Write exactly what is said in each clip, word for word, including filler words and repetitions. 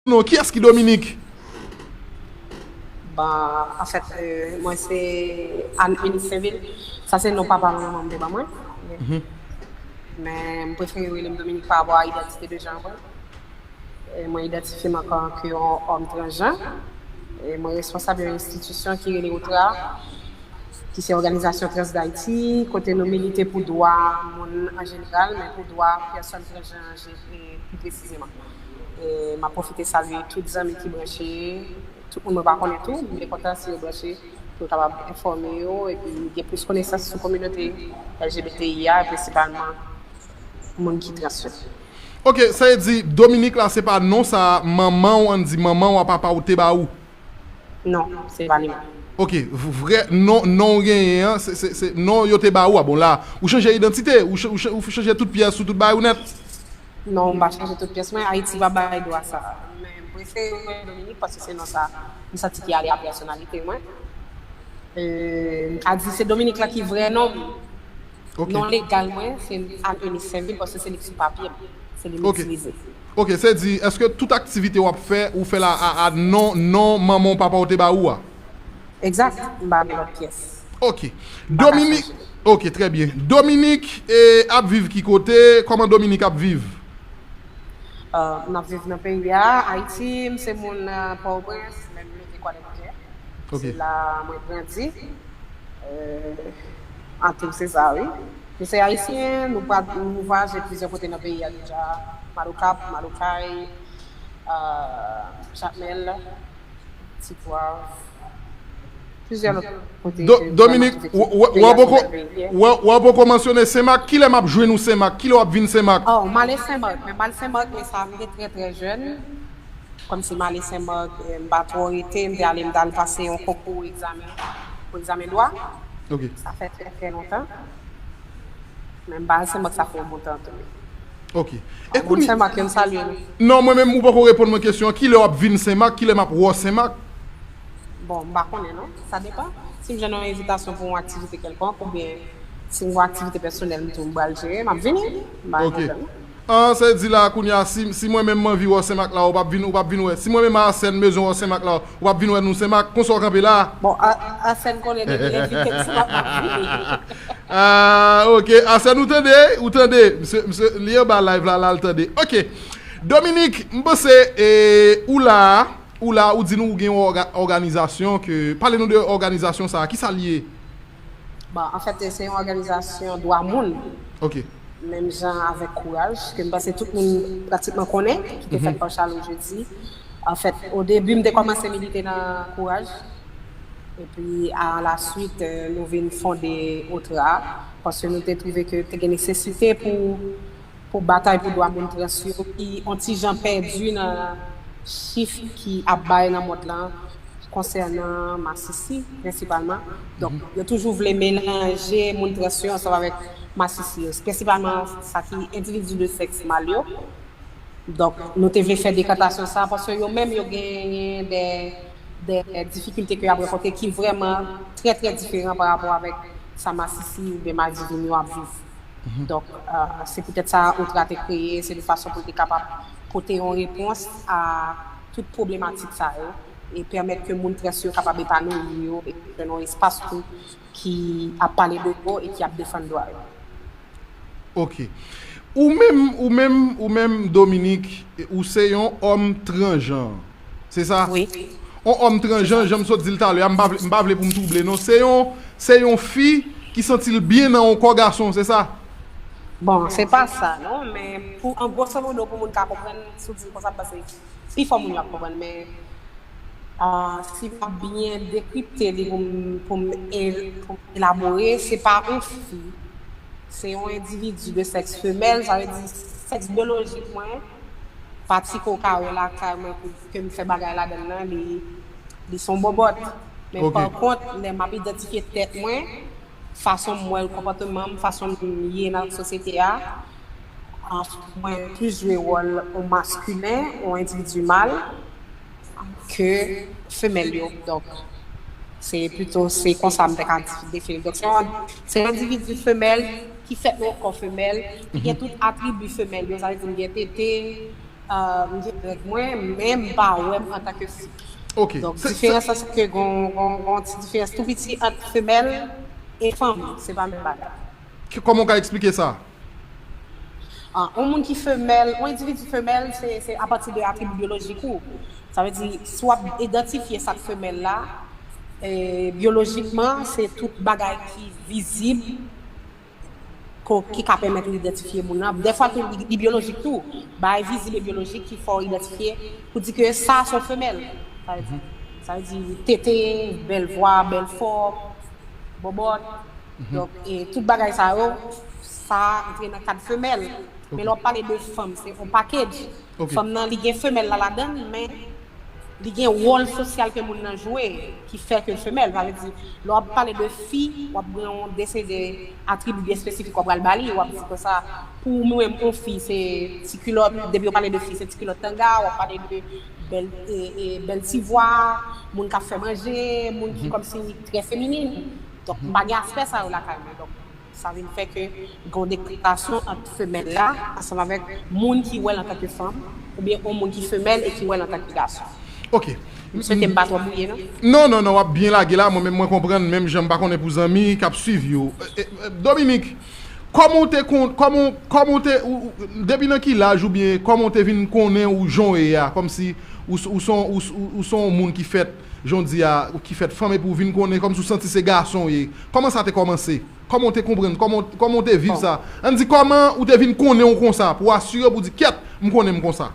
non, kiyès ki Dominique? Bon, anfèt, mwen se Anne Eunice Sainvil. Sa se non papa m, manman m te ban mwen. Men m prefere rele m Dominique pa rapò a idantite de jan mwen. E mwen idantifye m ankò ke yon òm transjan. E mwen responsab yon enstitisyon ki rele OTRA, ki se Òganizasyon Trans Dayiti, kote nou milite pou dwa moun an jeneral, men pou dwa pèsòn transjan an je- e pi presizeman. E m ap pwofite salye tout zanmi ki branche, tout moun mwen pa konnen tou, m byen kontan si yo branche, pou yo kapab enfòme yo, epi gen plis konesans sou kominote LGBTI a, e prensipalman moun ki trans yo. Ok, sa vle di Dominique la se pa non sa manman w, ann di manman w a papa w te ba ou? Non, se pa li menm. Ok, vrè non, non w genyen an, se, se, se non yo te ba ou a. Bon la, ou chanje idantite, ou, ch- ou, ch- ou chanje tout pyès ou, tout bagay ou nèt. Non, m pa chanje tout pyès mwen. Ayiti pa bay dwa sa. Men m prefere Dominique paske se non sa m santi ki ale a pèsonalite mwen. E, m ka di se Dominique la ki vrè non m. Ok. Non legal mwen, se Anne Eunice Sainvil paske se li ki sou papye m. Se li m Ok. itilize. Ok, se di, èske tout aktivite w ap fè, ou fè la a, a non, non manman w papa w te ba ou a? Egzak, m pa gen lòt pyès. Ok. Dominique, ok, trè byen. Dominique e, ap viv ki kote? Kòman Dominique ap viv? Uh, m ap viv nan peyi a, Ayiti, m se moun uh, Pòtoprens, men m leve Kwadèboukè. Ok. Se la mwen grandi. Euh, antou se sa, wi. Nou se ayisyen, nou pa nou vwayaje plizyè kote nan peyi a deja. M al Okap, m al Okay, euh, Jakmèl, Ti Pwav, plizyè lòt kote. Do, Dominique, w w- w w poko w w poko mansyone Senmak. Kilè m ap jwenn ou Senmak? Kilè w ap vin Senmak? Oh, m ale Senmak, men m al Senmak, men sa m te trè trè jèn. Kòmsi m ale Senmak, eh, m pa twò rete, m te ale, m t al pase yon konkou egzamen, pou egzamen dwa. Ok. Sa fè trè trè lontan. Men m pa al Senmak, sa fè yon bon tan tou. Ok. E moun Senmak, yo m salye nou. Non, mwen menm, ou poko reponn mwen kesyon an. Kilè w ap vin Senmak? Kilè m ap wè w Senmak? Bon, m pa konnen non. Sa depann. Si m jwenn yon envitasyon pou yon aktivite kèlkonk, oubyen si m gen yon aktivite pèsonèl m tou m pral jere, m ap vini. M pa gen pwoblèm. An, sa vle di la kounye a, si, si mwen menm m anvi wè w Senmak la, ou p ap vin, ou p ap vin wè. Si mwen menm Arsène bezwen wè w Senmak la, ou p ap vin wè nou Senmak, konsa w kanpe la? Bon, Arsène konnen depi l envite m Senmak m ap vini. Ah, ok. Arsène, ou tande? Ou tande? Misye, misye, li anba live la, la l tande. Ok. Dominique, m panse, e, ou la, ou la, ou di nou ou gen yon òga- òganizasyon ke, pale nou de òganizasyon sa a, kisa l ye? Bon, anfèt, se yon òganizasyon dwa moun. Ok. Menm jan avèk Kouraj, ke m panse tout moun pratikman konnen, ki te fèt pa Charlot Jeudi. Anfèt, o debi, m te kòmanse milite nan Kouraj. Epi, a la swit, euh, nou vin fonde OTRA, paske nou te twouve ke te gen nesesite pou, pou batay pou dwa moun trans yo, ki on ti jan pèdi nan chif ki ap bay nan mond lan, konsènan masisi, prensipalman. Donk, yo toujou vle melanje moun trans yo ansanm avèk masisi yo, prensipalman sa ki endividi de sèks mal yo. Donk, nou te vle fè dekantasyon sa, paske yo menm yo genyen de, de difikilte ke y ap rankontre ki vrèman trè, trè diferan pa rapò avèk sa masisi oubyen madivin yo ap viv. Donk, euh, se poutèt sa OTRA te kreye, se de fason pou l te kapab pote yon repons a tout pwoblematik sa yo e pèmèt ke moun trans yo kapab epanouyi yo e jwenn yon espas tou ki ap pale de yo e ki ap defann dwa yo. Ok. Ou menm, ou menm, ou menm, Dominique, ou se yon òm transjan. Se sa? Wi. On òm transjan, jan m sot di l talè a, m pa vle, m pa vle pou m twouble non. Se yon, se yon fi ki santi l byen nan yon kò gason, se sa? Bon, se pa sa non, men pou, an gwoso modo, pou moun ka konprann, si w di l konsa, m panse pifò moun yo ap konprann, men, ah, si m ap byen dekripte li pou m, pou m el- pou m elabore, se pa yon fi. Se yon endividi de sèks femèl, sa vle di sèks byolojik mwen, pati ke w ka wè lakay mwen ke, ke m fè bagay ladan l lan, li, li se yon bòbòt. Men pa kont, lè m ap idantifye tèt mwen, fason m wè l, konpòteman m, fason m ye nan sosyete a, an, mwen plis jwe wòl yon maskilen, yon endividi mal, ke femèl yo. Donk, se plito, se konsa m te ka di- defini l. Donk, se yon, se yon endividi femèl ki fèt nan yon kò femèl, ki gen tout atribi femèl yo, sa vle di m gen tete, Ah, m gen règ mwen, men m pa wè m antanke fi. Ok. Donk, diferans la, se ke gon, gon, gon ti diferans tou piti ant femèl e fanm. Se pa menm bagay. Kòman w ka eksplike sa? Ah, yon moun ki femèl, yon endividi femèl, se, se apati de atribi byolojik ou. Sa vle di, si w ap idantifye sa k femèl la, e, byolojikman, se tout bagay ki vizib, ki ka pèmèt ou idantifye moun nan. Dèfwa tou, li, li byolojik tou. Bagay vizib e byolojik ki fè w idantifye pou di ke sa se yon femèl. Sa vle di, sa vle di tete, bèl vwa, bèl fòm, bòbòt. Donk, e tout bagay sa yo, sa antre nan kad femèl. Men lè w ap pale de fanm, se yon package. Fanm nan, li gen femèl la ladan l, men li gen wòl sosyal ke moun nan jwe ki fè ke l femèl. Sa vle di, lè w ap pale de fi, w ap gen yon desede atribi byen espesifik w ap pral ba li, w ap di konsa, pou mwen menm, yon fi, se ti kilòt, depi yo pale de fi, se ti kilòt tanga, w ap pale de bèl, e, e, bèl ti vwa, moun k ap fè manje, moun ki kòmsi trè feminin. Donk, m pa gen aspè sa yo lakay mwen. Donk, sa vin fè ke gen yon deklasyon ant femèl la ansanm avèk moun ki wè l antanke fanm, oubyen yon moun ki femèl e ki wè l antanke gason. Ok. M swete m pa twò bwouye, non? Non, non, non, w ap byen lage la. Mwen menm, mwen konprann, menm jan m pa konnen pou zanmi k ap swiv yo. E, e, Dominique, kòman w te kon, kòman, kòman w te, ou, ou, depi nan ki laj oubyen kòman w te vin konnen ou jan w ye a, kòmsi ou, ou, son, ou, ou, ou son moun ki fèt, jan w di a, ki fèt fanm epi w vin konnen, kòmsi w santi se gason w ye. Kòman sa te kòmanse? Kòman w te konprann? Kòman, kòman w te viv sa? Ann di kòman ou te vin konnen w konsa, pou w asire w pou w di, kyèt, m konnen m konsa.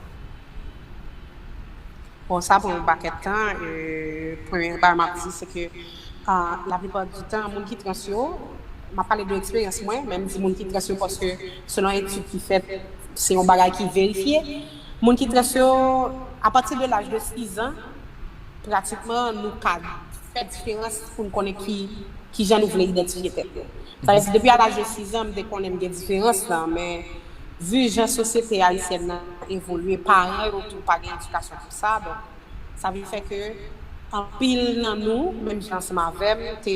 Bon, sa pran yon pakèt tan. E, premye bagay m ap di, se ke, a, laplipa di tan, moun ki trans yo, m ap pale de eksperyans mwen, men m di moun ki trans yo paske selon etid ki fèt, se yon bagay ki verifye. Moun ki trans yo, apati de laj de sis an, pratikman, nou ka fè diferans pou n konnen ki, ki jan nou vle idantifye tèt nou. Sa vle di, depi a laj de sis an, m te konnen m gen diferans lan, men vi jan sosyete ayisyèn nan evolye, paran yo tou pa gen edikasyon pou sa, donk, sa vin fè ke anpil nan nou, menm jan ansanm avè m, te,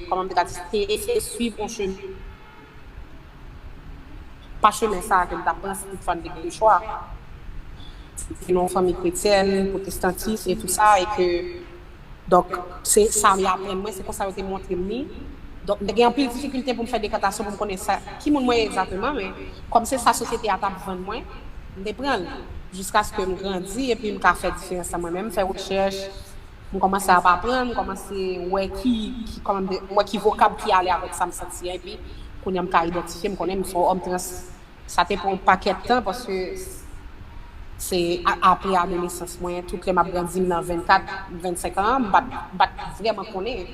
kòman m te ka di, te eseye swiv yon chemen. Pa chemen sa a ke m t ap pran si toutfwa m te gen lechwa. Se te nan yon fanmi kretyèn, pwotestantis e tou sa, e ke, donk, se sa yo aprann mwen, se konsa yo te montre m li. Donk, m te gen anpil difikilte pou m fè dekantasyon pou m konnen sa, ki moun mwen ye egzakteman, men kòm se sa sosyete a t ap vann mwen, m te pran l jiskaske m grandi epi m ka fè diferans lan mwen menm, fè rechèch, m kòmanse ap aprann, m kòmanse wè ki, ki, kòman m wè ki vokab ki ale avèk sa m santi an, epi kounye a m ka idantifye m, konnen m se yon òm trans. Sa te pran yon pakèt tan paske se a, apre adolesans mwen, tout lè m ap grandi, m nan vennkat, vennsenk an, m pa t, m pa t vrèman konnen.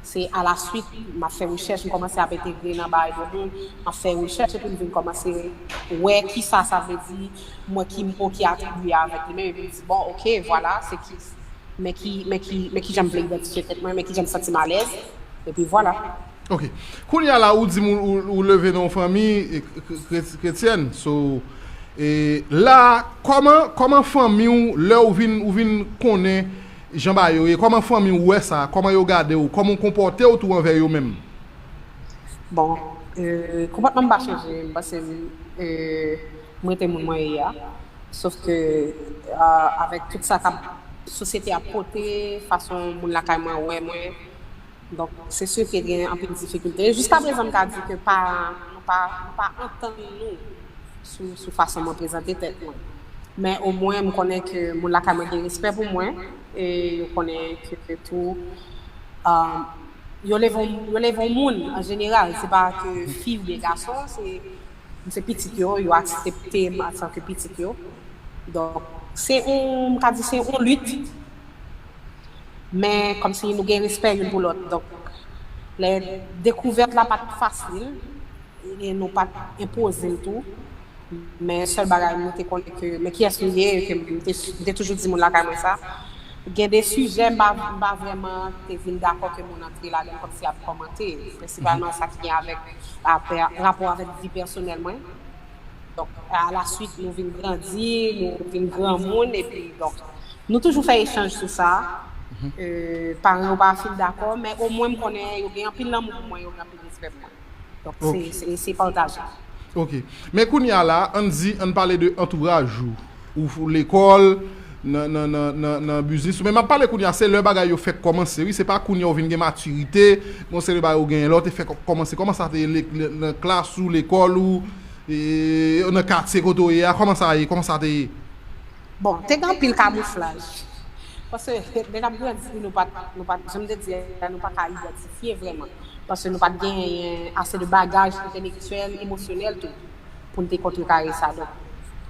Se alaswit, m ap fè rechèch, m kòmanse ap entegre nan bagay de moun, m ap fè rechèch, epi m vin kòmanse wè ki sa sa vle di, m wè ki mo ki atribye avèk li menm, epi m di, bon, oke, vwala, se ki, men ki, men ki, men ki jan m vle idantifye tèt mwen, men ki jan m santi m alèz, epi vwala. Ok. Kounye a la, ou di m ou, ou, ou leve nan yon fanmi e, k-, k-, kret-, kretyèn. So, e, la, kòman, kòman fanmi w, lè ou vin, ou vin konnen jan bagay yo ye, kòman fanmi w wè sa, kòman yo gade w, kòman w konpòte w tou anvè yo menm? Bon, e, konpòtman m pa chanje, m panse m, e, m rete moun mwen ye a. Sof ke, a, avèk tout sa k ap, sosyete ap pote, fason moun lakay mwen wè mwen, donk, se si ke gen anpil difikilte. Jiska prezan, m ka di ke pa, nou pa, nou pa antann nou sou, sou fason mwen prezante tèt mwen. Men omwen, m konnen ke moun lakay mwen gen respè pou mwen, e yo konnen ke, ke tou, a, yo leve, yo leve yon moun an jeneral, se pa ke fi oubyen gason, se, se pitit yo, yo aksepte m antanke pitit yo. Donk, se yon, m ka di se yon lit, men kòmsi nou gen respè youn pou lòt. Donk, lè dekouvèt la pa t fasil, e nou pa t enpoze l tou. Men sèl bagay nou te konnen ke, men kiyès nou ye, ke m te, m te toujou di moun lakay mwen sa. Gen de sijè m pa, m pa vrèman te vin dakò ke moun antre ladan l kòmsi ap kòmante. Prensipalman sa ki gen avèk apè, rapò avèk vi pèsonèl mwen. Donk, alaswit, nou vin grandi, nou vin granmoun, epi, donk, nou toujou fè echanj sou sa. E, paran yo pa fin dakò, men omwen m konnen yo gen anpil lanmou pou mwen, yo gen anpil respè pou mwen. Donk, se, se, se pataje. Ok. Men kounye a la, ann di, ann pale de antouraj ou. ou lekòl, nan, nan, nan, nan, nan biznis ou. Men m ap pale kounye a, se lè bagay yo fèk kòmanse, wi. Se pa kounye a ou vin gen matirite, gon seri bagay ou genyen. Lè w te fèk kòmanse, kòman sa te ye le- le- nan klas ou, lekòl ou, e, nan katye kote w ye a, kòman sa ye, kòman sa te ye? Bon, te gen anpil kamouflaj. Paske lè n ap grandi, nou pa, nou pa, jan m te di a, nou pa ka idantifye vrèman. Paske nou pa t genyen ase de bagaj entelektyèl, emosyonèl tou, pou n te kontrekare sa. Donk,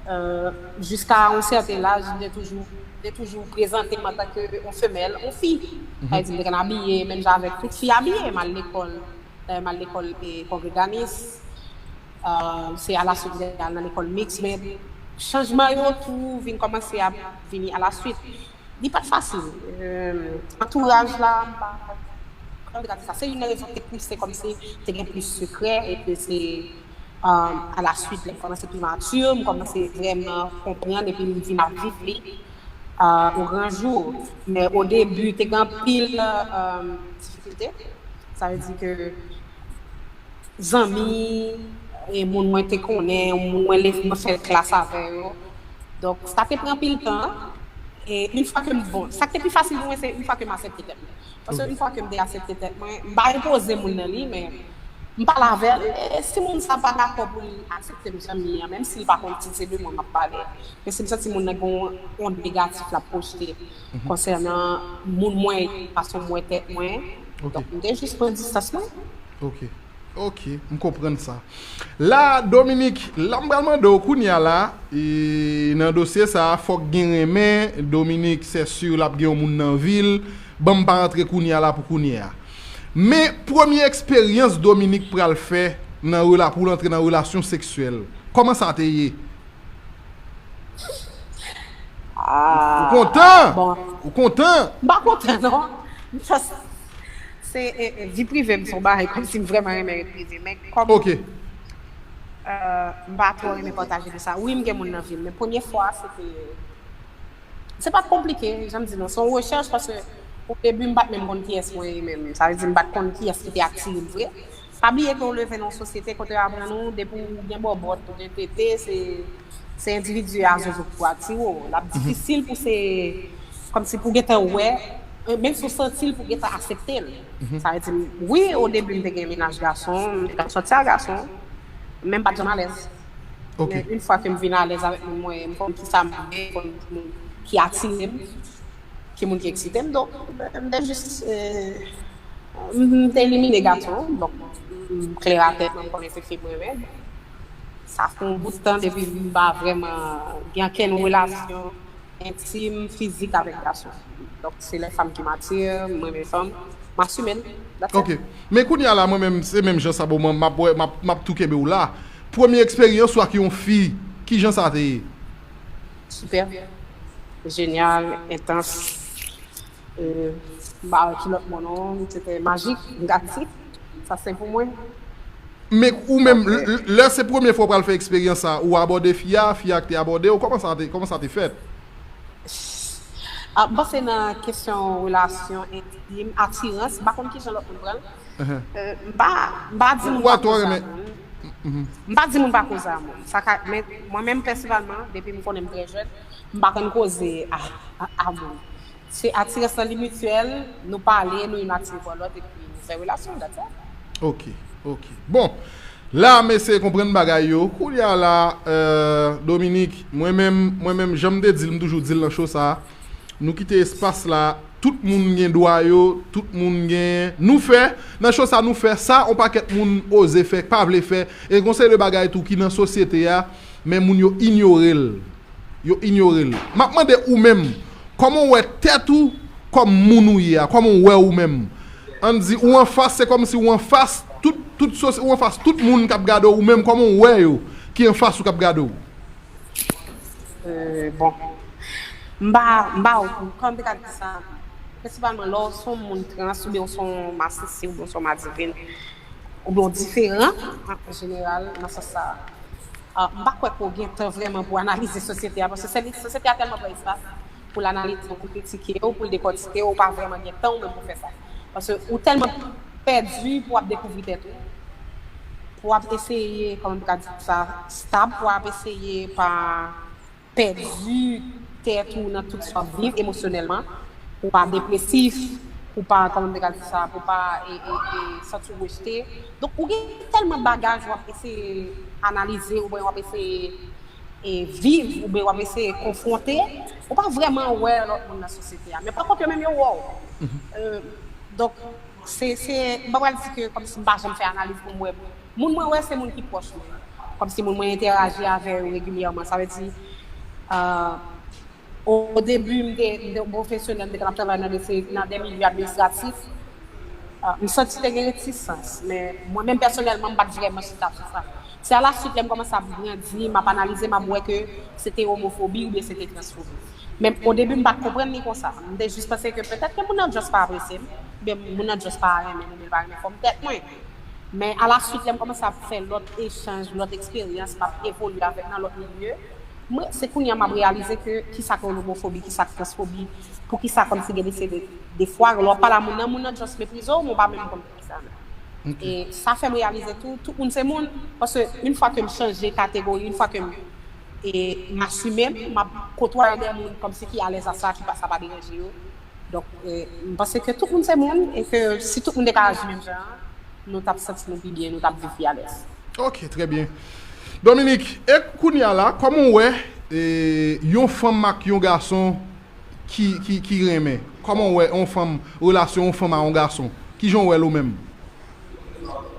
euh, jiska yon sèten laj, m te toujou, m te toujou prezante m antanke yon femèl, yon fi. Sa vle di, m te konn abiye menm jan avèk tout fi abiye, m al lekòl, dayè m al lekòl e kongreganis. Euh, se alaswit m te al nan lekòl miks, men chanjman yo tou vin kòmanse ap vini alaswit. Li pa t fasil. Euh, antouraj la, m pa, kòman m te ka di sa? Se youn nan rezon ki te pouse kòmsi te gen plis sekrè, epi se, euh, alaswit, lè m kòmanse pi mati, m kòmanse vrèman konprann, epi m vin ap viv li, euh, o gran jou. Men o debi, te gen anpil, euh, difikilte. Sa vle di ke zanmi, e moun mwen te konnen, moun mwen leve, mwen fè klas avè yo. Donk, sa te pran anpil tan. E yon fwa ke m, bon, sa k te pi fasil pou mwen, se yon fwa ke m aksepte tèt mwen. Paske yon fwa ke m te aksepte tèt mwen, m pa enpoze moun nan li, men m pale avè l. E si moun sa pa dakò pou l aksepte m zanmi an, menm si l pa konn ki se de mwen m ap pale, men si m santi moun nan gen yon ond negatif l ap pwojte konsènan moun mwen ye, fason m wè tèt mwen, donk, m te jis pran distans mwen. Ok. Ok, m konprann sa. La, Dominique, la m pral mande w kounye a la, e, nan dosye sa a, fòk gen renmen, Dominique, c'est sûr, l ap gen yon moun nan vi l, ban m pa antre kounye a la pou kounye a. Men, premye eksperyans Dominique pral fè nan rela, pou l antre nan relasyon seksyèl, kòman sa te ye? Ou kontan? Bon. Ou kontan? M pa kontan, non. Se e, e, vi prive m, se yon bagay kòmsi m vrèman renmen ret prive. Men kòm, Ok. euh, m pa twò renmen pataje de sa. Wi, m gen moun nan vi m, men premye fwa, se te, se pa t konplike, jan m di non. Se yon rechèch, paske o debi, m pa t menm konn kiyès mwen ye menm. Sa vle di, m pa t konn kiyès ki te atire m vre. Pa bliye ke w leve nan yon sosyete kote yo aprann ou, depi w gen bòbòt, ou gen tete, se, se endividi a zozo k pou atire w. L ap difisil pou se, kòmsi pou gentan wè, menm si w santi l, pou gentan aksepte l. Sa vle di, wi, o debi, m te gen mennaj gason, m te konn sòti ak gason, men m pa t janm alèz. Ok. Men yon fwa ke m vin alèz avèk moun mwen, m konn kisa m vle, m konn ki moun ki atire m, ki moun ki eksite m. Donk, m te jis, euh, m te elimine gason, donk, m klè atè, m konnen se fi m renmen. Sa fè yon bout tan depi m pa vrèman gen okenn relasyon entim, fizik avèk gason. Donk, se lè fanm ki m atire, m renmen fanm, m asime l. That's it. Ok. Men kounye a la, mwen menm, se menm jan sa, bon, mwen, m ap wè, m ap, m ap tou kenbe w la. Premye eksperyans ou ak yon fi, ki jan sa te ye? Super. Jenyal, entans. Euh, m pa wè ki lòt mo non, se te majik, negatif. Sa se pou mwen. Men ou menm, l- l- lè se premye fwa w pral fè eksperyans sa, ou abòde fi a, fi a k te abòde w, kòman sa te, kòman sa te fèt? Ah, m panse nan kesyon relasyon entim, atirans, m pa konn kijan lòt moun pran l. Ahan. Euh, m pa, m pa di moun Ou pa pa twò koze a renmen. Moun. M pa di moun pa koze a moun. Sa ka, men mwen menm pèsonèlman, depi m konnen m trè jèn, m pa konn koze a, a, a moun. Se atirans lan li mityèl, nou pale, nou youn atire pou lòt, epi nou fè relasyon, that's it. Ok, ok. Bon, la m eseye konprann bagay yo. Kounye a la, euh, Dominique, mwen menm, mwen menm, jan m te di l, m toujou di l nan show sa, nou kite espas la, tout moun gen dwa yo, tout moun gen, nou fè, nan show sa nou fè, sa yon pakèt moun oze fè, pa vle fè, e gon seri de bagay tou ki nan sosyete a, men moun yo inyore l. Yo inyore l. M ap mande ou menm, kòman w wè tèt ou kòm moun ou ye a? Kòman w wè ou menm? Ann di, ou anfas, se kòmsi ou anfas tout, tout sosyete, ou anfas tout moun k ap gade w, ou menm, kòman w wè yo ki anfas ou k ap gade w? Euh, bon. M pa, m pa, kòman m te ka di sa? Prensipalman, lè w se yon moun trans, oubyen w se yon masisi, oubyen w se yon madivin, oubyen w diferan, an jeneral, nan sans sa, ah, m pa kwè ke w gen tan vrèman pou analize sosyete a, paske se li, sosyete a tèlman pran espas pou l analize w, pou l kritike w, pou l dekòtike w, ou pa vrèman gen tan ou menm pou fè sa. Paske ou tèlman pèdi pou w ap dekouvri tèt ou, pou w ap eseye, kòman m ka di sa, stab, pou w ap eseye pa pèdi tèt ou nan tout sa w ap viv emosyonèlman, pou w pa depresif, pou w pa, kòman m te ka di sa, pou w pa e, e, e, santi w rejte. Donk, ou gen tèlman bagaj w ap eseye analize, oubyen w ap eseye e, viv, oubyen w ap eseye konfwonte, ou pa vrèman wè lòt moun nan sosyete a. Men pa kont yo menm yo wè w. Euh, donk, se, se, m pa pral di ke kòmsi m pa janm fè analiz pou m wè. Moun mwen wè se moun ki pwòch mwen. Kòmsi moun mwen entèyaji avè yo regilyèman. Sa vle di, euh, o debi, m te, m te yon pwofesyonèl, m te konn ap travay nan de, nan de milye administratif. Ah, m santi te gen retisans, men mwen menm pèsonèlman, m pa t vrèman chita sou sa. Se alaswit, lè m kòmanse ap grandi, m ap analize, m ap wè ke se te omofobi oubyen se te transfobi. Men o debi, m pa t konprann li konsa. M te jis panse ke petèt ke moun nan just pa apresye m, oubyen moun nan just pa renmen m, oubyen l pa renmen fòm tèt mwen. Men alaswit, lè m kòmanse ap fè lòt echanj, lòt eksperyans, m ap evolye avèk nan lòt milye, mwen, se kounye a m ap reyalize ke kisa k omofobi, kisa k transfobi, poukisa kòmsi gen de se de, de fwa, lè w ap pale a moun nan, moun nan just meprize w, men w pa menm konn poukisa. E sa fè m reyalize tou, tout moun se moun, paske yon fwa ke m chanje kategori, yon fwa ke m, e, m asime m, m ap kotwaye de moun kòmsi ki alèz a sa, ki pa, sa pa deranje yo. Donk, e, m panse ke tout moun se moun, e ke si tout moun te ka aji menm jan an, nou t ap santi nou pi byen, nou t ap viv pi alèz. Ok, trè byen. Dominique, e kounye a la, kòman w wè, e, yon fanm ak yon gason ki, ki, ki renmen? Kòman w wè yon fanm, relasyon yon fanm a yon gason? Kijan w wè l ou menm?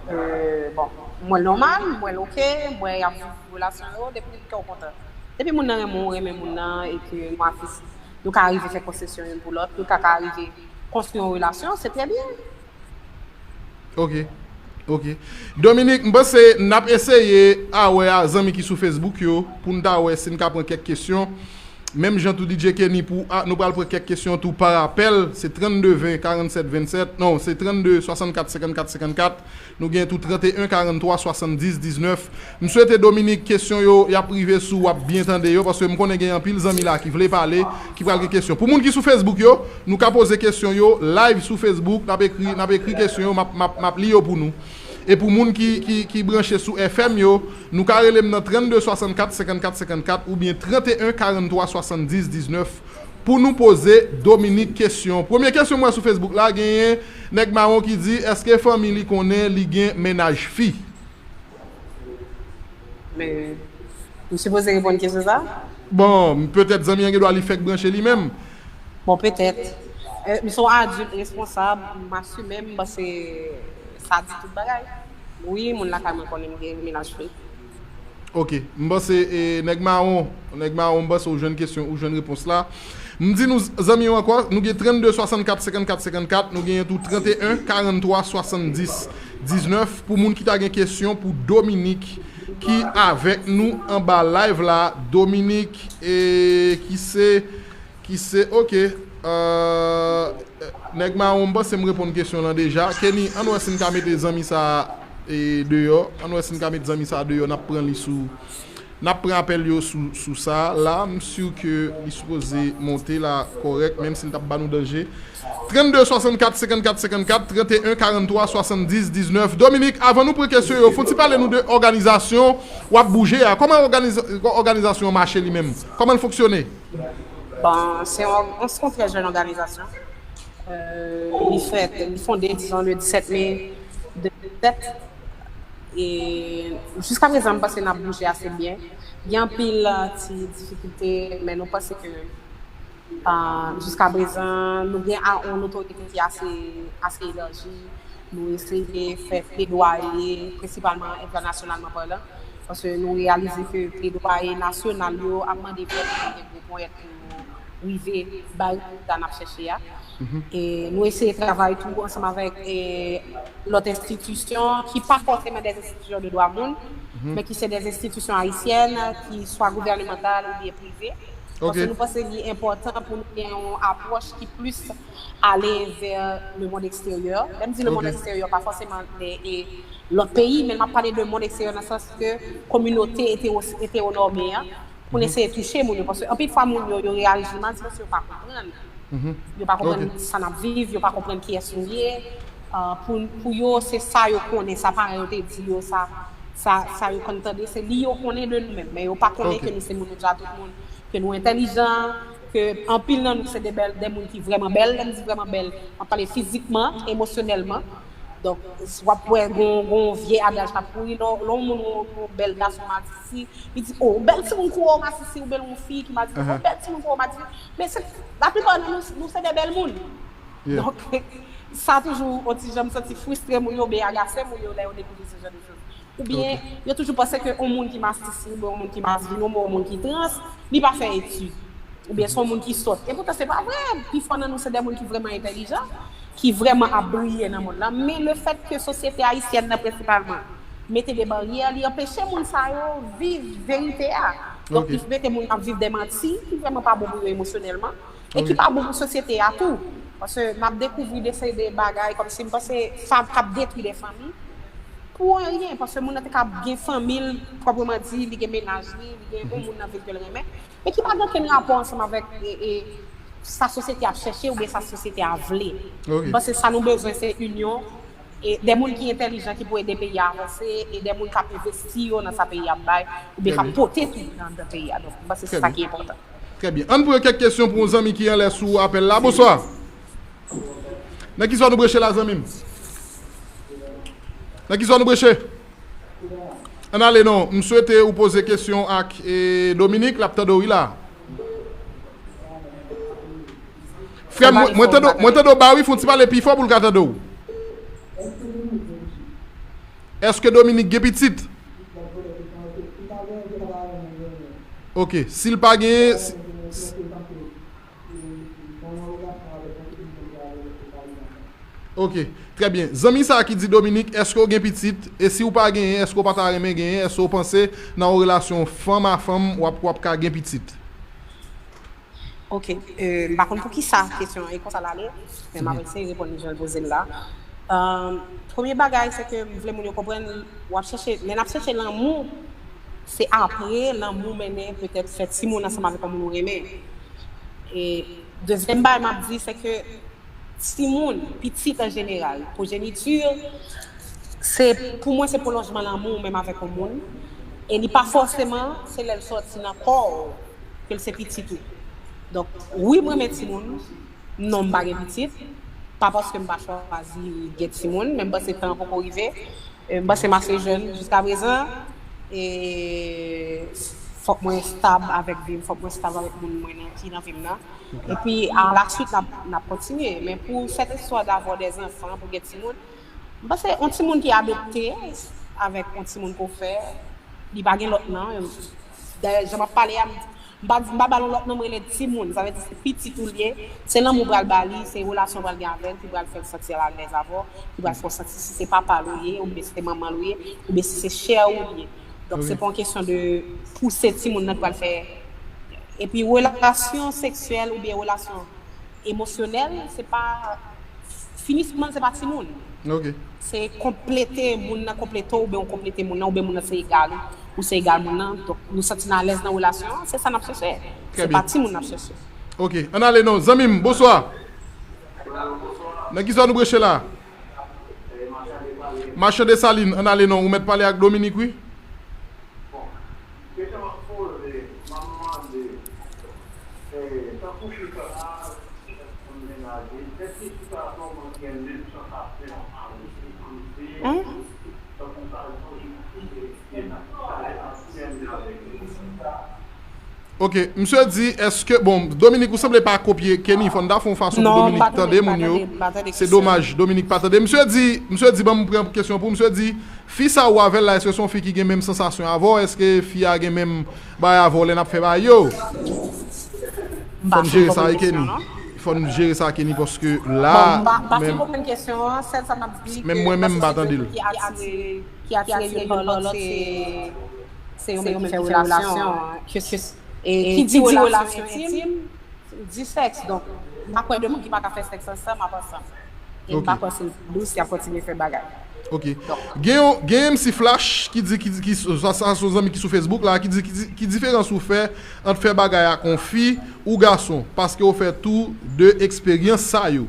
Euh, bon, m wè l nòmal, m wè l ok, m wè y ap viv relasyon yo, depi ke w kontan. Depi moun nan renmen w, renmen moun nan, e ke nou afis, nou ka rive fè konsesyon youn pou lòt, nou ka, ka rive konstwi yon relasyon, se trè byen. Ok, ok. Dominique, m panse n ap eseye a wè a zanmi ki sou Facebook yo, pou n ta wè si n ka pran kèk kesyon. Menm jan tou D J Kenny pou, a, nou pral pran kèk kesyon tou pa apèl. Se trannde ven karannsèt vennsèt. Non, se trannde swasannkat senkannkat senkannkat. Nou gen tou tranteyen karanntwa swasanndis diznèf. M swete Dominique, kesyon yo, y ap rive sou w, w ap byen tande yo, paske m konnen gen anpil zanmi la ki vle pale, ki pral gen kesyon. Pou moun ki sou Facebook yo, nou ka poze kesyon yo live sou Facebook, n ap ekri, n ap ekri kesyon yo, m ap, m ap, m ap li yo pou nou. E pou moun ki, ki, ki branche sou F M yo, nou ka rele m nan trannde swasannkat senkannkat senkannkat oubyen tranteyen karanntwa swasanndis diznèf pou nou poze Dominique kesyon. Premye kesyon m wè sou Facebook la, genyen nèg mawon ki di, èske fanmi li konnen li gen mennaj fi? Men, m sipoze reponn kesyon sa? Bon, petèt zanmi an gen dwa li fèk branche li menm. Bon, petèt. Euh, m se yon adilt responsab, m asime m, m panse sa di tout bagay. Wi, moun lakay mwen konnen m gen mennaj fi. Ok, m panse, e, nèg mawon, nèg mawon, m panse ou jwenn kesyon, ou jwenn repons la. M di nou, zanmi yo ankò, nou gen trannde swasannkat senkannkat senkannkat, nou genyen tou tranteyen karanntwa swasanndis diznèf. Pou moun ki ta gen kesyon pou Dominique ki avèk nou anba live la, Dominique, e, ki se, ki se, ok, euh, nèg mawon, m panse m reponn kesyon lan deja. Kenny, ann wè si n ka mete zanmi sa, e, deyò. Ann wè si n ka met zanmi sa deyò, n ap pran li sou, n ap pran apèl yo sou, sou sa la. M si ke li sipoze monte la kòrèk, menm si l t ap ba nou danje. Trannde swasannkat senkannkat senkannkat, tranteyen karanntwa swasanndis diznèf. Dominique, avan nou pran kesyon yo, fè w ti pale nou de òganizasyon w ap bouje a. Kòman òganiz-, òganizasyon an mache li menm? Kòman l fonksyone? Bon, se yon, se yon trè jèn òganizasyon. Euh, li fèt, li fonde, dizon, le disèt me de mil sèt. E jiska prezan, m panse n ap bouje ase byen. Gen anpil, euh, ti difikilte, men nou panse ke, euh, jiska prezan, nou gen a, yon otorite ki ase, ase elaji. Nou eseye fè pledwaye, prensipalman entènasyonalman palan, paske nou reyalize ke pledwaye nasyonal yo ap mande vrèman pou gen gwo ponyèt pou nou rive bay rezilta n ap chèche a. E nou eseye travay tou ansanm avèk, e, lòt enstitisyon ki pa fòseman de enstitisyon de dwa moun, men ki se de enstitisyon ayisyèn, ki swa gouvènemantal oubyen prive. Paske nou panse li enpòtan pou nou gen yon apwòch ki plis ale vè le mond eksteryè. Lè m di le mond eksteryè, pa fòseman de, e, lòt peyi, men m ap pale de mond eksteryè nan sans ke kominote etero-, eteronòme an, pou n eseye touche moun yo. Paske anpil fwa, moun yo, yo reyaji mal, se paske yo pa konprann. Yo pa konprann sa n ap viv, yo pa konprann kiyès nou ye. Ah, pou, pou yo, se sa yo konnen, sa paran yo te di yo, sa, sa, sa yo konn tande, se li yo konnen de nou menm. Men yo pa konnen ke nou se moun, nou dja tout moun. ke nou entèlijan, ke anpil nan nou se de bèl, de moun ki vrèman bèl. Lè m di vrèman bèl, m ap pale fizikman, emosyonèlman. Donk, w ap wè gon, gon vye adaj k ap kouri, lè yon moun wè yon bèl gason masisi, li di, "O, bèl timoun kou w masisi," oubyen yon fi ki masisi, "O, bèl timoun kou w masisi." Men se, laplipa nan nou, nou se de bèl moun. Donk, sa toujou yon ti jan m santi fristre moun yo, oubyen agase moun yo lè yo dekouvri se jan de choz. Oubyen, yo toujou panse ke yon moun ki masisi, oubyen yon moun ki masvin, oubyen yon moun ki trans, li pa fè etid. Oubyen se yon moun ki sòt. Epoutan, se pa vre. Pifò nan nou, se de moun ki vrèman entèlijan, ki vrèman ap briye nan mond lan. Men lefètke sosyete ayisyèn nan, prensipalman, mete de baryè, li anpeche moun sa yo viv verite a. Donk, li mete moun ap viv de manti ki vrèman pa bon pou yo emosyonèlman e ki pa bon pou sosyete a tou. Paske n ap dekouvri de seri de bagay, kòmsi m panse, fanm k ap detwi de fanmi pou anyen, paske moun nan te ka gen fanmi l, pwòpman di, li gen mennaj li, li gen yon moun nan vil ke l renmen, men ki pa gen okenn rapò ansanm avèk, e, e, sa sosyete a ap chèche oubyen sa sosyete a vle. M panse sa nou bezwen, se inyon, e de moun ki entèlijan, ki pou ede peyi a avanse, e de moun k ap envesti yo nan sa peyi a ap bay, oubyen k ap pote tou nan, nan peyi a. Donk, m panse se sa ki enpòtan. Trè byen. Ann pran kèk kesyon pou yon zanmi ki anlè sou apèl la. Bonswa. Nan ki zòn ou breche la, zanmi m? Nan ki zòn ou breche? Ann ale non. M swete ou poze kesyon ak, e, Dominique, l ap tande w wi la. Frè m, mwen, mwen tande w, mwen tande w ba wi, fè yon ti pale pi fò pou l ka tande w. Èske Dominique gen pitit? Ok, si l pa genyen, si, si, Ok, trè byen. Zanmi sa a ki di, Dominique, èske w gen pitit? E si w pa genyen, èske w pa ta renmen genyen? Èske w panse nan yon relasyon fanm a fanm w ap, w ap ka gen pitit? Ok, euh, m pa konn poukisa kesyon an e konsa l ale, men m ap eseye reponn li jan l poze l la. Euh, premye bagay, se ke m vle moun yo konprann, w ap chèche, lè n ap chèche lanmou, se apre lanmou mennen petèt fè timoun ansanm avèk yon moun ou renmen. E dezyèm bagay m ap di, se ke timoun, pitit an jeneral, pwojeniti, se, pou mwen, se pwolonjman lanmou ou menm avèk yon moun. E li pa fòseman, se lè l sòti nan kò w ke l se pitit ou. Donk, wi, m renmen timoun. Non, m pa gen pitit. Pa paske m pa chwazi gen timoun, men m panse tan an poko rive. E m panse m ase jèn jiskaprezan. E fòk mwen estab avèk vi m, fòk mwen estab avèk moun mwen nan, ki nan vi m nan. Epi, a la suite, n ap, n ap kontinye. Men pou sèt istwa davwa dèzanfan, pou gen timoun, m panse yon timoun ki adopte avèk yon timoun ke w fè, li pa gen lòt non. Dayè, jan m ap pale a, m, m pa, m pa ba l yon lòt non, m rele timoun. Sa vle di se pitit ou l ye, se lanmou w pral ba li, se relasyon w pral gen avè l ki pral fè l santi l alèz avè w, ki pral fè w santi si se papa l ou ye, oubyen si se manman l ou ye, oubyen si se chè ou l ye. Donk, se pa yon kesyon de pouse timoun nan ki pral fè. Epi, relasyon seksyèl oubyen relasyon emosyonèl, se pa, finisman, se pa timoun. Se konplete, moun nan konplete w, oubyen w konplete moun nan, oubyen moun nan se egal ou, ou se egal moun nan. Donk, nou santi n alèz nan relasyon an, se sa n ap chèche. Se pa timoun n ap chèche. Ok, ann ale non. Zanmi m, bonswa. Nan ki zòn ou breche la? Machan Desalin, ann ale non. Ou mèt pale ak Dominique, wi. Bon, kesyon m ap poze, m ap mande, eh, tankou fi sa a, ki fèk konn menaje, èske fi sa a tou gen menm sansasyon avèk li, tankou sa a, tankou sa a, tankou sa a, tankou sa a, tankou sa a, Ok, misye di, èske, bon, Dominique, ou sanble pa kopye Kenny, fò n ta fè yon fason pou Dominique tande moun yo. Se domaj, Dominique pa tande. Misye di, misye di, ban m pran kesyon pou misye di, fi sa ou avè l la, èske se yon fi ki gen menm sansasyon avè w? Èske fi a gen menm bagay avè w lè n ap fè bagay yo? Fò n jere sa, wi, Kenny. Fò n jere sa, Kenny, paske la, menm mwen menm, m pa tande l. Ki atire youn pa lòt, se, se yo menm ki fè relasyon an. Ke, ke, e ki di relasyon entim, di sèks. Donk, m pa kwè de moun ki pa ka fè sèks ansanm ap ansanm. E m pa kwè se dous y ap kontinye fè bagay. Ok. Gen yon, gen M C Flash ki di, ki, ki, sa, sa, se yon zanmi ki sou Facebook la, ki di, ki di, ki diferans ou fè ant fè bagay ak yon fi ou gason, paske ou fè tou de eksperyans sa yo.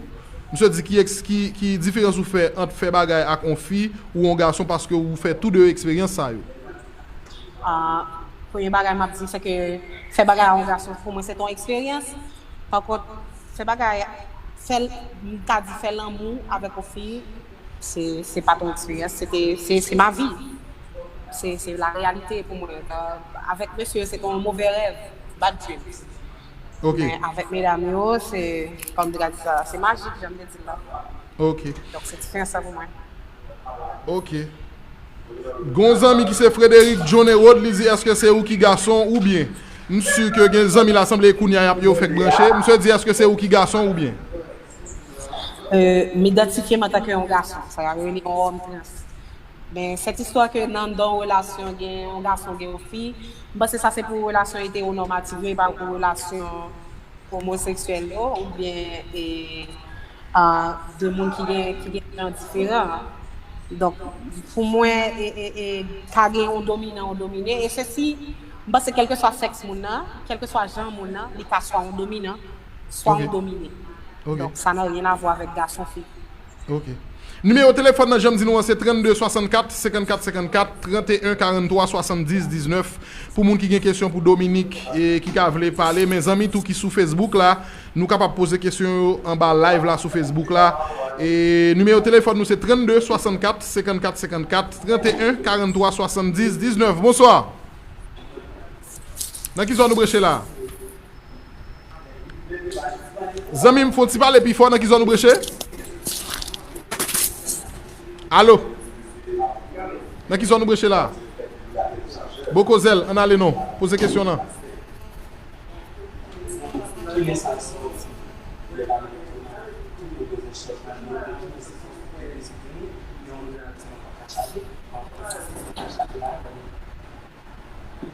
Misye di ki, ki, ki diferans ou fè ant fè bagay ak yon fi ou yon gason, paske ou fè tou de eksperyans sa yo. Ah, Premye bagay m ap di, se ke fè bagay a yon gason, pou mwen, se te yon eksperyans. Pa kont, fè bagay, fè, m ka di fè lanmou avèk yon fi, se, se pa t yon eksperyans, se te, se, se ma vi. Se, se la reyalite pou mwen. Avèk mesye, se te yon move rèv, bad dreams. Ok, Men avèk medam yo, se, kòm m te ka di sa, se majik, jan m te di l la. Ok, Donk, se diferans sa pou mwen. Ok. Gon zanmi ki se Frederic John Herod, li di èske se ou ki gason oubyen? M si ke gen zanmi la sanble kounye a y ap yo fèk branche. Misye di èske se ou ki gason oubyen? Euh, m idantifye m antanke yon gason, sa yo rele yon òm trans. Men sèt istwa ke nan dan yon relasyon gen yon gason, gen yon fi, m panse sa se pou relasyon etewonomatif yo, e pa pou relasyon omoseksyèl yo, oubyen e, a, de moun ki gen, ki gen jan diferan. Donk, pou mwen, e, e, e, ka gen yon dominan, yon domine, e se si, m panse kèlkeswa sèks moun nan, kèlkeswa jan moun nan, li ka swa yon dominan, swa Ok. yon domine. Ok. Donk, sa nan ryen a vwa avèk gason fi. Ok. Nimewo telefòn nan, jan m di nou an, se trannde swasannkat senkannkat senkannkat, trannde karannntwa swasanndis diznèf. Pou moun ki gen kesyon pou Dominique e ki ka vle pale, men zanmi tou ki sou Facebook la, nou kapab poze kesyon yo anba live la sou Facebook la. E nimewo telefòn nou se trannde swasannkat senkannkat senkannkat, trannde karannntwa swasanndis diznèf. Bonswa. Nan ki zòn ou branche la? Zanmi m, fè yon ti pale pi fò, nan ki zòn ou branche? Alo? Nan ki zòn ou branche la? Boko Zèl, ann ale non. Poze kesyon nan.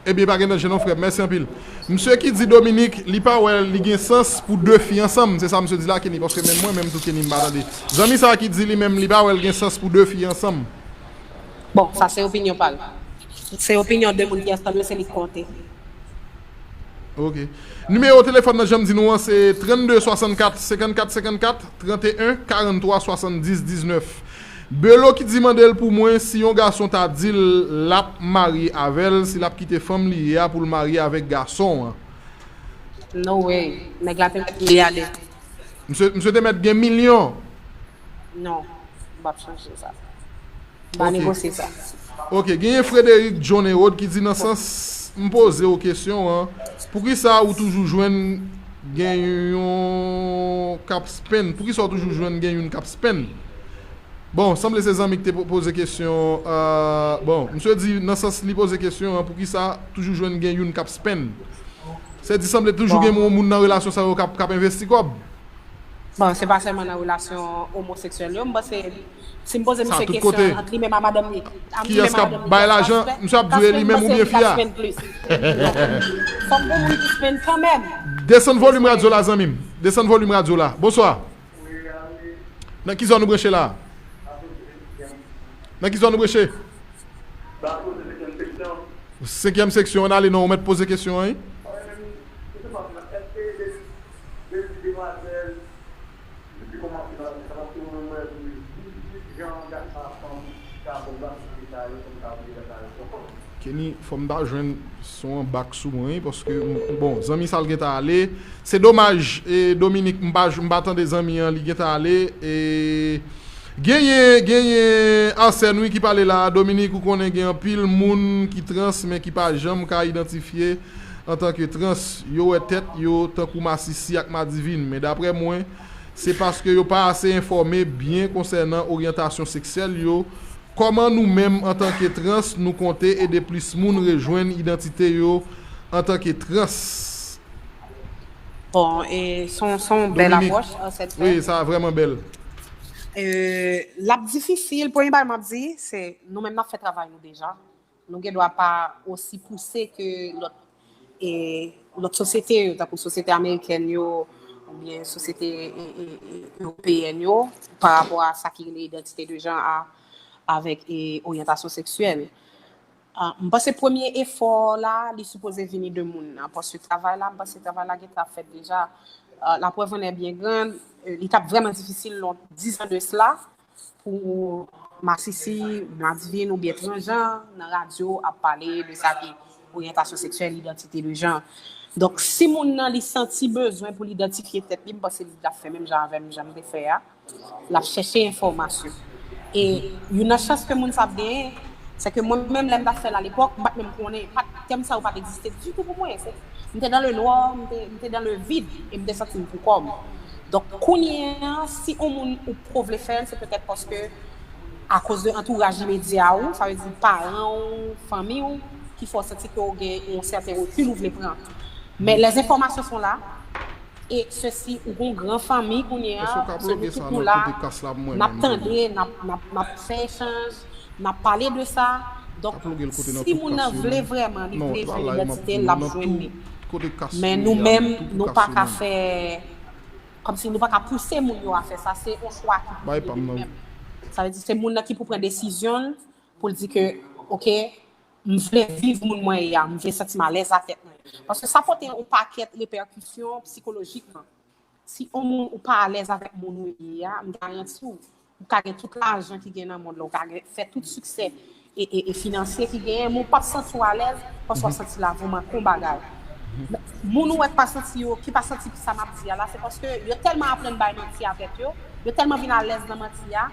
Ebyen, pa gen danje non, frè m. Mèsi anpil. Misye ki di Dominique, li pa wè li gen sans pou de fi ansanm. Se sa misye di la, Kenny, paske menm mwen menm tou, Kenny, m pa tande. Zanmi sa a ki di li menm, li pa wè l gen sans pou de fi ansanm. Bon, sa se opinyon pa l. Se opinyon de moun ki ansanm yo, se li k konte. Ok. Nimewo telefòn nan, jan m di nou an, se trannde swasannkat senkannkat senkannkat, trannde karannntwa swasanndis diznèf. Belo ki di mande l pou mwen si yon gason ta di l l ap marye avè l, si l ap kite fanm li ye a pou l marye avèk gason an. No way. Nèg la te mèt milyadè. Misye, misye te mèt gen milyon. Non, m p ap chanje sa. M pa Ok. Negosye sa. Ok, genyen Frederic John Herod ki di nan sans m poze w kesyon an, poukisa ou toujou jwenn gen yon k ap spenn? Poukisa w toujou jwenn gen youn k ap spenn? Bon, sanble se zanmi ki te po- poze kesyon. Euh, bon, misye di nan sans li poze kesyon an, poukisa toujou jwenn gen youn k ap spenn? Se di sanble toujou Bon. Gen yon moun nan relasyon sa yo k ap k ap envesti kòb. Bon, se pa sèlman nan relasyon omoseksyèl yo. M panse, si m poze Sa, misye tout kesyon, kote. ant li menm a madanm li, ant li Kiyès menm a k ap madanm li, bay kiyès k ap lajan? spend? Misye ap di Paske li m menm panse oubyen li ka fi a? Spend plis. Fòk gon moun ki spend kanmenm. Desann volim radyo la, zanmi m. Desann volim radyo la. Bonswa. Nan ki zòn ou branche la? Nan ki zòn ou branche? Senkyèm seksyon, ann ale non, ou mèt poze kesyon an, wi. Kenny, fò m ta jwenn son an bak sou mwen, wi, paske, m- bon, zanmi sa l gentan ale. Se domaj, e, Dominique, m pa, m pa tande zanmi an, li gentan ale. E, genyen, genyen Arsène, wi, ki pale la. Dominique, ou konnen gen anpil moun ki trans, men ki pa janm ka idantifye antanke trans. Yo wè tèt yo tankou masisi ak madivin. Men daprè mwen, se paske yo pa ase enfòme byen konsènan oryantasyon seksyèl yo. Kòman nou menm, antanke trans, nou konte ede plis moun rejwenn idantite yo antanke trans? Bon, e son, son bèl Dominique. Apwòch, an sèt Wi, sa vrèman bèl. E, l ap difisil, premye bagay m ap di, se nou menm n ap fè travay nou deja. Nou gen dwa pa osi pouse ke lòt, e, lòt sosyete yo, tankou sosyete amerikèn yo, oubyen sosyete, e, e, e, ewopeyèn yo, pa rapò a sa ki rele idantite de jan a, avèk, e, oryantasyon seksyèl. Ah, m panse premye efò la, li sipoze vini de moun nan. Paske travay la, m panse travay la gentan ap fèt deja. Ah, laprèv en est bien grande, eh, li t ap vrèman difisil lon dizan de sila pou masisi, madivin oubyen transjan nan radyo ap pale de sa ki oryantasyon seksyèl, idantite de jan. Donk, si moun nan li santi bezwen pou l idantifye tèt li, m panse li ap fè menm jan avè m, jan m te fè a. L ap chèche enfòmasyon. E youn nan chans ke moun sa ap genyen, se ke mwen menm, lè m t ap fè l alepòk, m pa t menm konnen, pa t, tèm sa yo pa t egziste ditou pou mwen. Se, m te dans le noir, m te, m te dans le vide, e m te santi m pou kò m. Donk, kounye a, si yon moun ou poko vle fè l, se petèt paske akoz de antouraj imedya ou, sa vle di paran w, fanmi w, ki fè w santi ke w gen yon sèten rekil ou vle pran. Men les informations sont là, e sesi, ou gon gran fanmi kounye a, se nou tout nou la, n ap tande, n ap, n ap, n ap fè echanj, n ap pale de sa. Donk, si moun nan vle vrèman, li vle jwenn idantite l, l ap jwenn li. Men nou menm, nou pa ka fè kòmsi nou pa ka pouse moun yo a fè sa, se yon chwa ki pou rive de li menm. Sa vle di se moun nan ki pou pran desizyon l pou l di ke, oke, m vle viv moun mwen ye a, m vle santi m alèz ak tèt mwen. Paske sa pote yon pakèt repèkisyon sikolojikman. Si yon moun ou pa alèz avèk moun ou ye a, m garanti w, ou ka gen tout lajan ki gen nan mond lan, ou ka gen, fè tout siksè e, e, e finansye ki genyen, men w p ap santi w alèz, paske w ap santi lavi w manke yon bagay. Moun ou wè k pa santi yo, ki pa santi sa m ap di a la, se paske yo tèlman aprann bay manti a tèt yo, yo tèlman vin alèz nan manti a,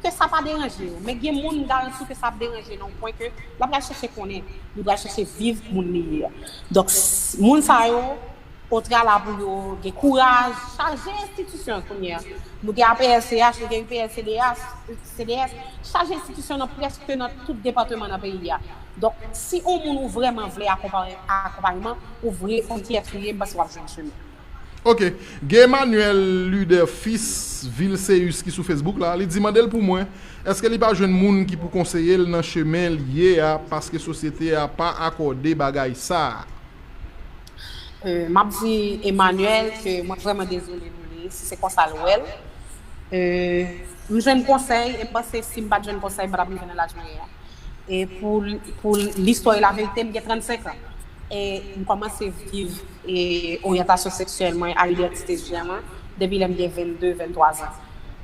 ke sa pa deranje yo. Men gen moun, m garanti w ke sa ap deranje nan yon pwen ke l ap pral chèche konnen, li pral chèche viv moun li ye a. Donk, s-, moun sa yo, Otra la pou yo gen kouraj, chaje enstitisyon kounye a. Nou gen A P L C H, nou gen U P L C D S, C D S, chaje enstitisyon nan prèske nan tout depatman nan peyi a. Donk, si yon moun ou vrèman vle akonpay-, akonpayman, ou vre konn kiyès ou ye, m panse w ap jwenn chemen. Ok. Gen Emmanuel Luder Fils Vilseus ki sou Facebook la, li di mande l pou mwen, èske li pa jwenn moun ki pou konseye l nan chemen l ye a, paske sosyete a pa akòde bagay sa a? Euh, m ap di Emmanuel ke mwen vrèman dezole pou li, si se konsa l wè l. Euh, m jwenn konsèy, e m panse si m pa t jwenn konsèy, m pa t ap rive nan laj mwen ye a. E pou, pou listwa e laverite, m gen trannsenk an. E m kòmanse viv, e, oryantasyon seksyèl mwen a idantite de jan mwen depi lè m gen vennde, venntwa zan.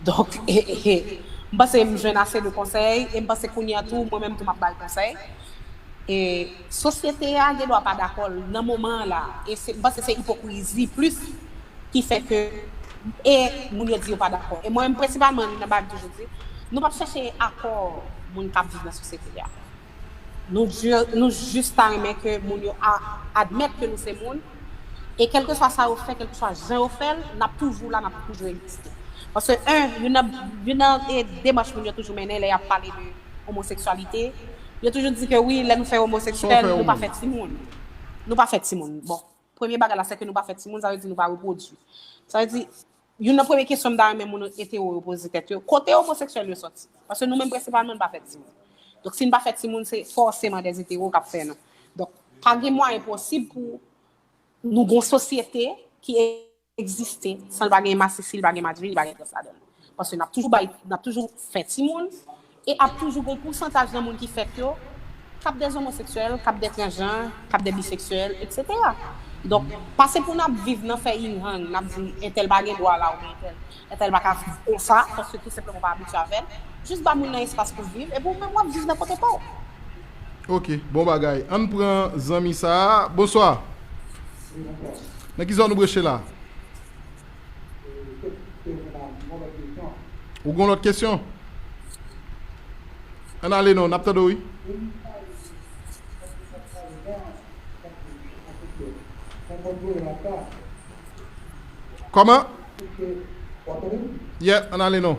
Donk, e, e, e, m panse m jwenn ase de konsèy, e m panse kounye a tou, mwen menm tou m ap bay konsèy. E sosyete a gen dwa pa dakò l nan moman an la. E se, m panse se ipokrizi plis ki fè ke, e moun yo di yo pa dakò. E mwen menm prensipalman, nan bagay m toujou di, nou p ap chèche akò moun k ap viv nan sosyete a. Nou ju-, nou jis ta renmen ke moun yo a-, admèt ke nou se moun. E kèlkeswa sa yo fè, kèlkeswa jan yo fè l, n ap toujou la, n ap toujou egziste. Paske, en, youn nan, youn nan, e, demach moun yo toujou mennen lè y ap pale de omoseksyalite. Yo toujou di ke wi, lè nou fè omoseksyèl, nou pa fè timoun. Nou pa fè timoun. Bon, premye bagay la, se ke nou pa fè timoun, sa vle di nou pa repwodui. Sa vle di, youn nan premye kesyon m ta renmen moun etero yo poze tèt yo, kote omoseksyèl yo sòti? Paske nou menm prensipalman, nou pa fè timoun. Donk, si n pa fè timoun, se fòseman dè etero k ap fè nou. Donk, pa gen mwayen posib pou nou gon sosyete ki egziste san l pa gen masisi, li pa gen madvi, li pa gen trans ladan l. Paske n ap toujou bay, n ap toujou fè timoun, e ap toujou gon pousantaj nan moun ki fèt yo, k ap dè omoseksyèl, k ap dè transjan, k ap dè biseksyèl, etsetera. Donk, pa se pou n ap viv nan fè yin yang, n ap di entèl pa gen dwa la oubyen entèl, entèl pa ka viv konsa, paske tou senpleman w pa abitye avè l. Jis ba moun nan espas pou l viv, epi ou menm w ap viv nan kote pa w. Ok, bon bagay. Ann pran zanmi sa a. Bonswa. Nan ki zòn ou branche la? Ou gon lòt kesyon? Ann ale non, n ap tande w, wi. Kòman? Yeah, ann ale non.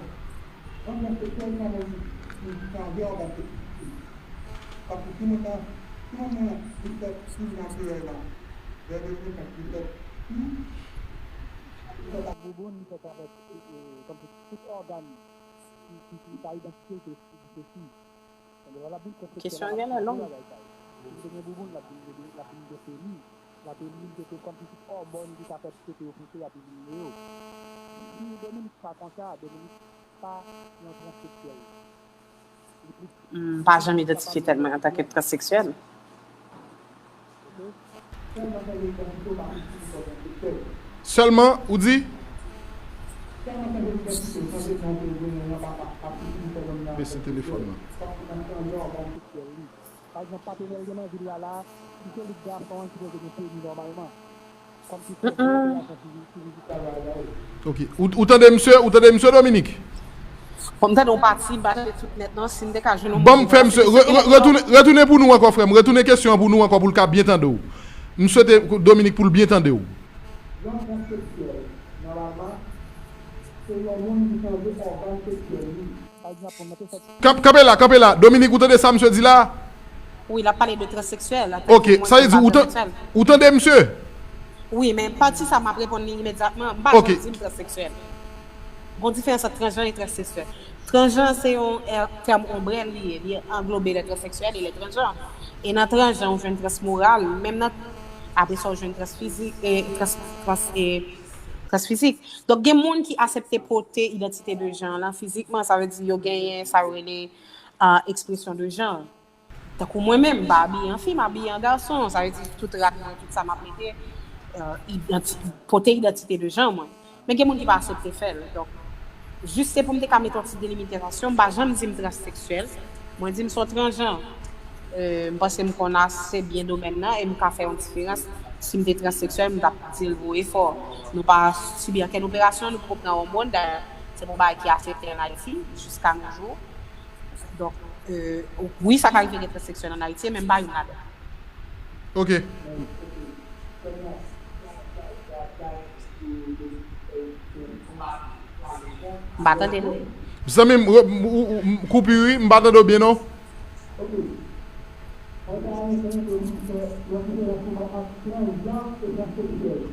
Paske si moun nan, si moun nan li fèt pi natirèlman, lè yo fèt li fèt pi, li fèt ak bouboun, li fèt avèk, e, e, kòmsi tout ògàn ki, ki, ki pa idantifye l se, se fi. Ebyen, lè l ap vin fèt li fèt avèk tout bagay sa yo. Li te gen bouboun, l ap vin, l ap vin gen peni. L ap elimine kòmsi tout òmòn ki ka fè tete yo pouse, l ap elimine yo. Si Dominique pa konsa, Dominique pa yon transeksyèl. M pa janm idantifye tèt mwen antanke transeksyèl. Sèlman, ou di? Bese telefòn nan. Pa egzanp, patnè l gen nan vil la la, si se li k gason an, li sipoze gen peni nòmalman. Kòmsi se yon relasyon fizik, fizik. Ok. Ou, ou tande misye, ou tande misye, Dominique? Bon, m tande yon pati, m pa tande tout nèt non, si m te ka jwenn yon Bon, m fè misye, re- re- retounen retounen pou nou ankò, frè m. Retounen kesyon an pou nou ankò, pou l ka byen tande w. M swete Dominique pou l byen tande w. Yon transseksyèl, nòmalman, se yon moun ki chanje ògàn seksyèl li. Pa egzanp, mwen te fè Kanp, kanpe la, kanpe la. Dominique, ou tande sa misye di la? Wi, l ap pale de transseksyèl. Ok, sa vle di ou, tan, ou tande misye? Wi, men pati sa m ap reponn li imedyatman. M pa janm di m transseksyèl. Gon diferans ant transjan e transseksyèl. Transjan se yon tèm onbrèl li ye, li anglobe lè transseksyèl e lè transjan. E nan transjan ou jwenn transmoral, menm nan apre sa ou jwenn transfizik, e trans, trans, e transfizik. Donk gen moun ki aksepte pote idantite de jan lan fizikman, sa vle di yo genyen sa yo rele ekspresyon de jan. Tankou mwen menm, m pa abiye an fi, m abiye an gason. Sa vle di tout rad mwen, tout sa m ap mete, pote idantite de jan mwen. Men gen moun ki pa aksepte fè l. Donk, jis se pou m te ka mete yon ti delimitasyon, m pa janm di m transseksyèl. Mwen di m se yon transjan. M panse m konn ase byen domèn nan e m ka fè yon diferans. Si m te transseksyèl, m t ap di l wo e fò. Nou pa sibi ankenn operasyon, nou poko pran òmòn. Dayè, se pa yon bagay ki aksepte ann Ayiti jiska nos jours. Donk, wi, sa ka rive gen transseksyèl ann Ayiti, men m pa youn ladan. Ok. M pa tande non. Zanmi m, koupi wi, m pa tande w byen non.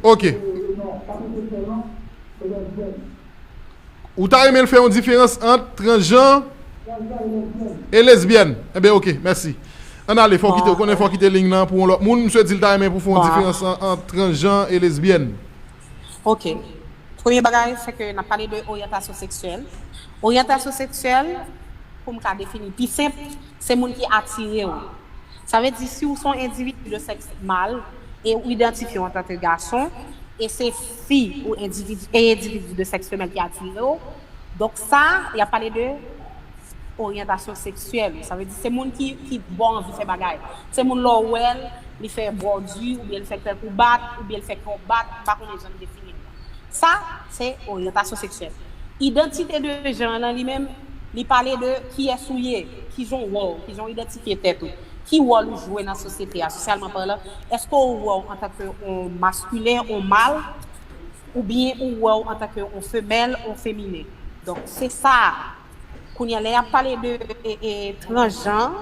Ok. Ou ta renmen l fè yon diferans ant transjan e lesbyèn? Enben, ok, mèsi. Ann ale, fò w kite, ou konnen fò w kite liy lan pou yon lòt moun. Misye di l ta renmen pou fè yon diferans ant transjan e lesbyèn. Ok. Premye bagay, se ke n ap pale de oryantasyon seksyèl. Oryantasyon seksyèl, pou m ka defini pi senp, se moun ki atire w. Sa vle di, si w se yon endividi de sèks mal e w idantifye w antanke gason, e se fi ou endividi, e endividi de sèks femèl ki atire w, donk sa, y ap pale de oryantasyon seksyèl. Sa vle di, se moun ki, ki ba w anvi fè bagay. Se moun lè w wè l, li fè bò di, oubyen li fè kè koubat, oubyen li fè kè w bat, m pa konnen jan m defini l. Sa, se oryantasyon seksyèl. Idantite de jan lan li menm, li pale de kiyès ou ye, kijan w wè w, kijan w idantifye tèt ou, ki wòl ou jwe nan sosyete a, sosyalman palan, èske ou wè w antanke yon maskilen, yon mal, oubyen ou wè w antanke yon femèl, yon feminen. Donk, se sa. Kounye a, lè y ap pale de e, e, transjan,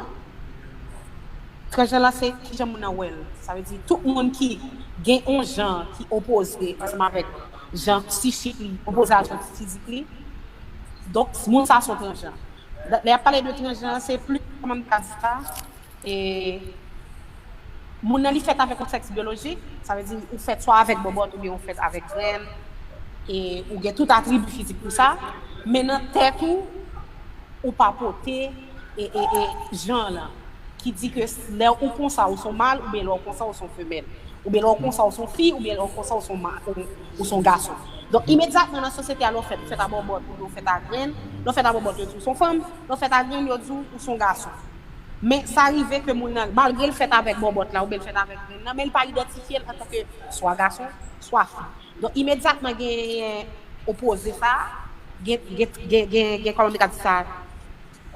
transjan lan se kijan moun nan wè l. Sa vle di, tout moun ki gen yon jan ki opoze ansanm avèk jan psichik li, opoze a jan fizik li, donk, moun sa a se yon transjan. Lè y ap pale de transjan, se plis, kòman m ta di sa, e, moun nan li fèt avèk yon sèks byolojik, sa vle di ou fèt swa avèk bòbòt oubyen ou fèt avèk grenn, e ou gen tout atribi fizik pou sa, men nan tèt ou, ou pa pote e, e, e, jan lan, ki di ke lè ou konsa ou se yon mal, oubyen lè ou konsa ou se yon femèl, oubyen lè ou konsa ou se yon fi, oubyen lè ou konsa ou se yon ma, ou, ou se yon gason. Donk, imedyatman nan sosyete a, lè w fèt, ou fèt a bòbòt, oubyen ou fèt a grenn, lè w fèt a bòbòt, yo di w se yon fanm, lè w fèt a grenn, yo di w ou se yon gason. Men sa rive ke moun nan, malgre l fèt avèk bòbòt la oubyen l fèt avèk grenn nan, men l pa idantifye l antanke swa gason, swa fi. Donk, imedyatman genyen opoze sa a, gen, gen, gen, gen, gen, kòman m te ka di sa,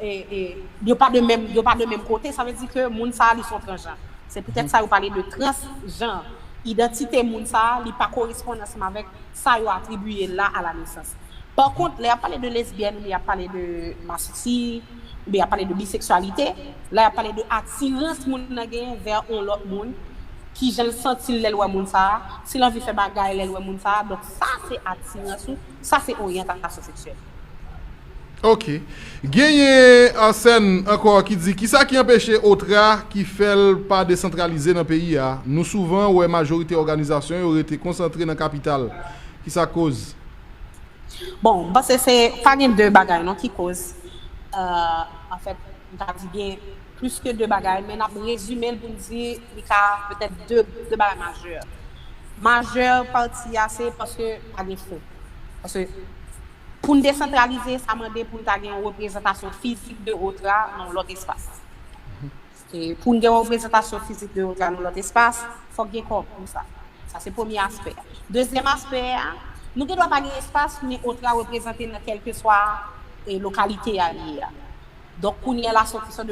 e, e, yo pa de menm, yo pa de menm kote, sa vle di ke moun sa a, li se yon transjan. Se poutèt sa yo pale de transjan. Idantite moun sa a, li pa koresponn ansanm avèk sa yo atribiye l la a la nesans. Pa kont, lè y ap pale de lesbyèn, oubyen y ap pale de masisi, oubyen y ap pale de biseksyalite, la y ap pale de atirans moun nan genyen vè yon lòt moun, kijan l santi l lè l wè moun sa a, si l anvi fè bagay lè l wè moun sa a, donk sa se atirans ou, sa se oryantasyon seksyèl. Ok. Genyen Arsène ankò ki di, kisa ki anpeche OTRA ki fè l pa desantralize nan peyi a? Nou souvan wè majorite òganizasyon yo rete konsantre nan kapital. Kisa k koz? Bon, m panse se, pa gen de bagay non ki koz. Euh, anfèt, m ta di gen plis ke de bagay, men n ap rezime l pou n di li ka petèt de, de bagay majè. Majè pati a se paske pa gen fon. Paske pou n desantralize, sa mande pou n ta gen yon reprezantasyon fizik de OTRA nan yon lòt espas. E pou n gen yon reprezantasyon fizik de OTRA nan lòt espas, fòk gen kòb pou sa. Sa se premye aspè a. Dezyèm aspè a, nou gen dwa pa gen espas, men OTRA reprezante nan kèlkeswa e lokalite a li ye a. Donk, kounye a la sòti sòt